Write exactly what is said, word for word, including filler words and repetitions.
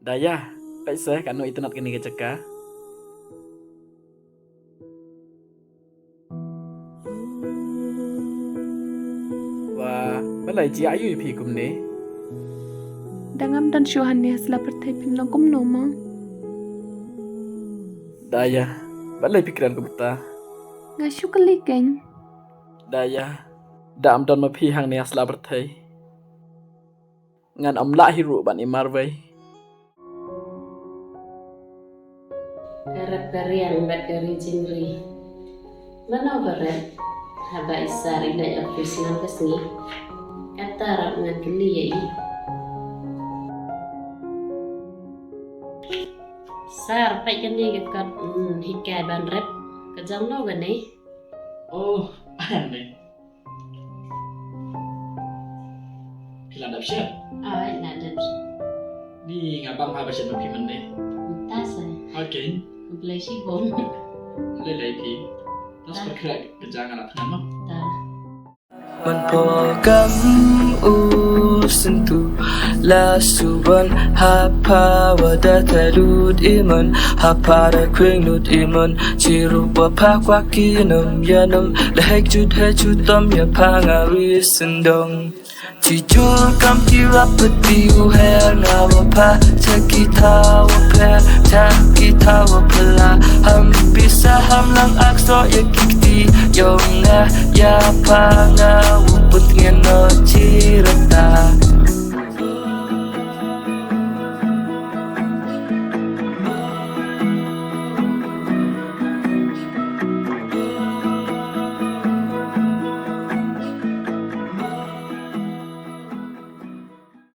Da ïa, peit se katno itynnad kane ka jaka. Wah, balei jia aiu phi kumne? Da ngam don shuh hangne ha sla pyrthei phin long kumno mo? Da ïa, balei phi kren kumta? Nga shu kylli keiñ. Da ïa, da ym don ma phi hangne ha sla pyrthei. Ngan ym lah hi ruh ban ïa marwei. Ka rep ka riang bad ka ri jingri. Mano ba rep? Haba i Sar i leit office man ka sngi. Kata rep ngan kylli ïa i. Sar, peit kane ka kot, hmm, hikai ban rep. Ka jong no kane? Oh, ane. Phi la dep shet? Ai, la dep. Ni nga bam ha ba shet ma phi mynne. Ta sa. Okay. Khublei shibun. Lei lei phi. Tas. Ta. Perkhreh ka jaka nga la pynam mo. Ta. Man pokam u syntu la suban hapa wa da ta lut iman hapa da kwing lut iman chiru wa pa kwa kinam yanam la hek jut hek jut tam ya pa nga wi sendong. Jijur kam ki rapati u her nga wa pa cha ki ta wa per cha ki ta wa pela ham pisa ham lang ak so ya ki kti yong nga ya pa nga u put ngen no chirata.